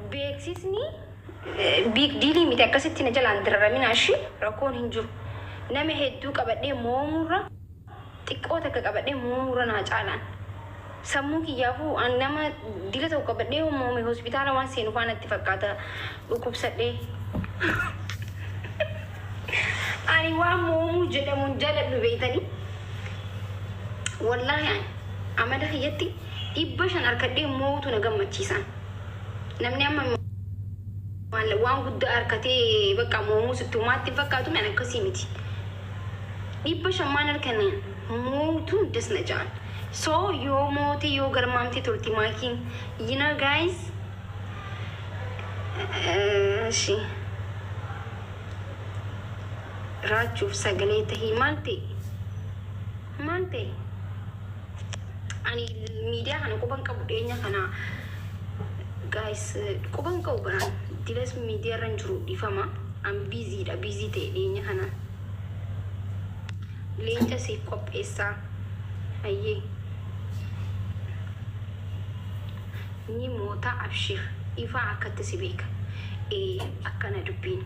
Beeksisni big deal miti akkasitti na jalaan dararaminaa ishi rakkoon hin jiru. Nama hedduu qabadhee moomurra xiqqoo takka qabadhee moomurra naa caalaan. Sammuu kiyyaafuu an nama dila tokko qabadhee yoo moome hospitaala waan seenu faa natti fakkaata dhukkubsadhee. Ani waan moomuu jedhamu hin jaaladhu beeytanii. Wallaahi ani amala kiyyatti 500 arkadhee moo'utu na gammachiisaan. Namni amma waan guddaa arkatee bakka moomuu sitti homaatti hin fakkaatu ani akkasii miti. 500 maan arkanne moo'utu das na ja'an. So yoo moote yoo garmaamte tolti maakiin. You know guys. Eshi. Raachuuf sagalee tahii maal ta'e? Maal ta'e? Ani miidiyaa kana quban qabu dhiyeenya kana guys quban qabu baraan dilas miidiyaa irra hin jiru dhiifama. An busy dha busy ta'e dhiyeenya kana. Leenca siif qopheessaa. Hayyee. Ni moota abshir ifaa akkatti si beeka ee akkana dubbiin.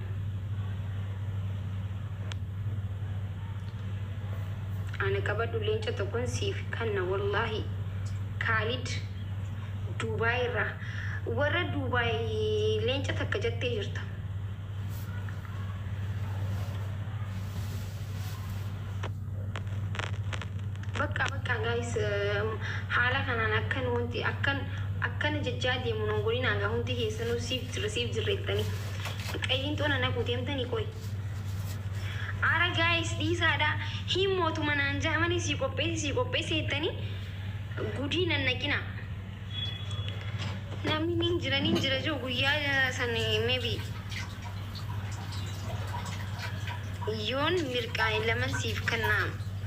Ana qabadhu leenca tokkon siif kanna wallahi kaalid Dubai irraa warra Dubai leenca takka jattee jirta. Bakka bakka guys haala kanaan akkan wanti akkan akkana jechaa deemu nan godhinaa gaa hundi keessanuu siif jirra siif jirra jettanii qayyiinxoo na naquu deemtanii qoy. Ara guys dhiisaadha hin mootuma naan ja'a malee sii qopheesse sii qopheesse jettanii gudii nan naqinaa. Namni nin jira nin jira jiru guyyaa san maybe Yoon mirqaane laman siif kanna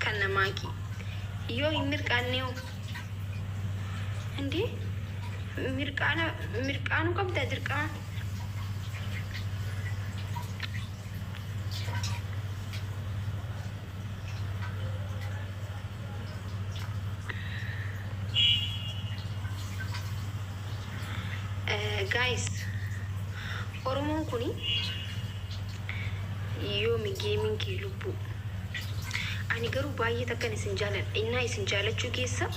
kanna maaki yoo hin mirqaanne hoo Indee mirqaana mirqaanuu qabdaa dirqama. Guys oromoon kuni yoomi geemiin kee lubbuu. Ani garuu baay'ee takkan isin jaaladha. Innaa isin jaalachuu keessa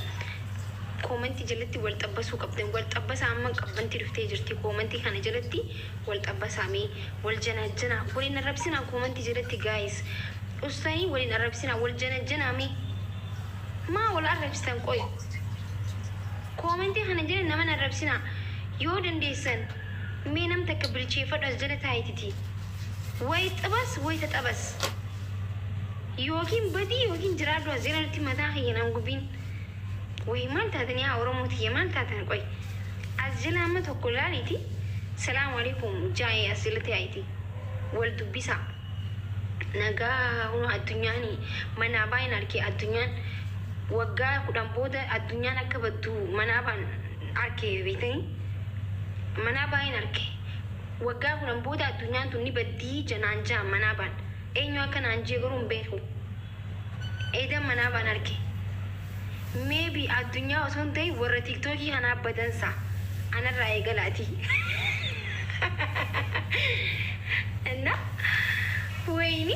koomantii jalatti wal xabbasuu qabdan. Wal xabbasaa amma qabbanti dhuftee jirti. Koomantii kana jalatti wal xabbasaa mee wal janaajjanaa. Wal hin arrabsinaa koomantii jalatti guys. Ustaanii wal hin arrabsinaa wal janajjanaa mee. Maa wal arrabsitan qoy. Koomentii kana jala nama hin arrabsinaa. Yoo dandeessan mee nam takka bilcheeffadhu as jala taa'ititi. Way xabas way taxabas. Yookiin badii yookiin jiraadhu as jala nutti mataa kiyya nan gubiin. Way maal taatan yaa Oromoo tiyya maal taatan qoy. As jala amma tokko laaliiti. Salaamu alaikum jaa'ee as jala taa'iti. Wal dubbisaa. Nagaa hunu addunyaan manaabaa hin arke addunyaan waggaa 10 booda addunyaan akka baddu manaabaan arke beektanii manaabaa hin arke waggaa 10 booda addunyaan tun ni baddii janaan jaan manaabaan eenyu akka naan jee garuu hin beeku eedan manaabaan arke Maybe addunyaa osoo hin ta'in warra tiktookii kanaa badansa anarraa eegalaatii. Inna wayini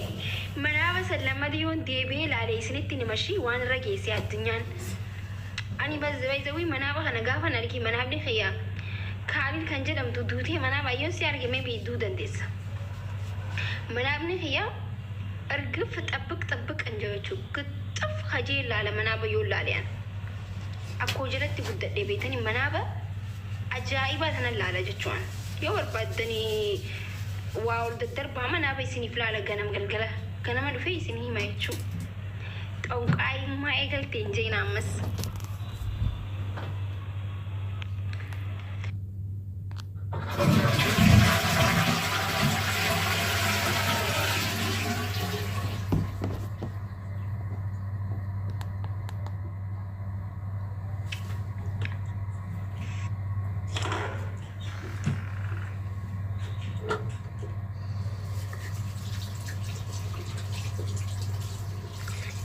manaaba san lammata yoon deebi'ee ilaale isinitti hima ishii waan irra geesse addunyaan. Ani by the way manaaba kana gaafan arge manaabni kiyya Kaalil kan jedhamtu duutee manaaba yoon si arge maybe du'uu dandeessa. Manaabni kiyya Ergif xabbiq xabbiq kan jedhu jechuudha. Gixxif hajee laala manaaba yoon laale an. Akkoo jalatti guddadhe beektanii manaaba ajaa'ibaa sanan laala jechuu an. Yoo barbaaddanii waa ol daddarbaa manaaba isiniif laala ganam galgala. Ganama dhufee isin hima jechuu. Xonqaayummaa eegalte hin jeenaa ammas.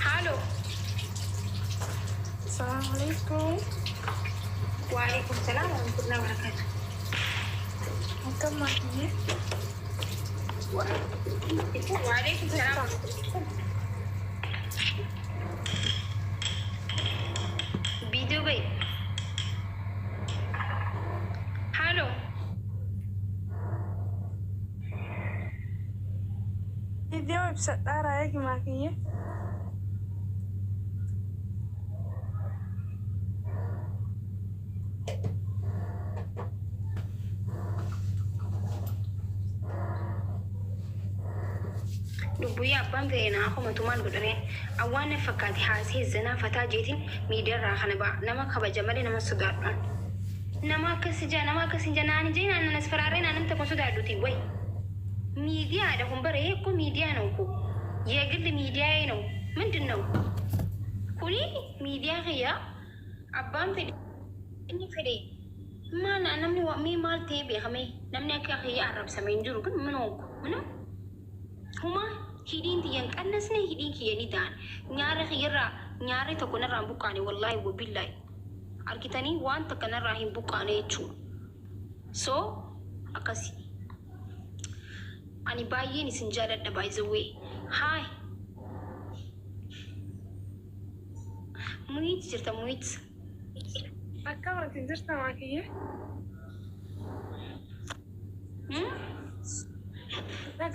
Haaloo. Assalamu alaikum. Waalaikum salaam warahmatullahi wabarakatuh. Akkam maakiyyee? Waalaikum salaam. Viidiyoo bahi. Halo. Viidiyoo ibsadhaaraa eegi maakiyyee. Lubbuyyaa abbaan fedhe naa komatu maal godhame awwaan na fakkaate haasee zanaa fataa jeetiin miidiyaarraa kana ba'a nama kabaja malee nama sodaadhaan. Nama akkas ijaa nama akkas hin jennaan jee naan nas faraaree naan namta kun sodaadhuti way. ሚዲያ kun bara ይሄ እኮ ሚዲያ ነው እኮ የግል ሚዲያዬ ነው። ምንድን ነው kuni miidiyaa kiyya abbaan fedhe inni fedhe maal namni mee maal ta'ee beekame namni akka kiyya arrabsame hin jiru ግን ምን ሆንኩ ምንም huma hidhiin tiyya hin qannasne hidhiin kiyya ni ta'an nyaara kiyyarraa nyaarri tokko narraa hin buqqaane wallaahi wabillaahi argitanii waan takka narraa hin buqqaane jechuudha. So akkasi ani baay'een isin jaaladha by the way. Hi. Mute jirta mute. Akkam ati jirta maakiyyee? Hmm?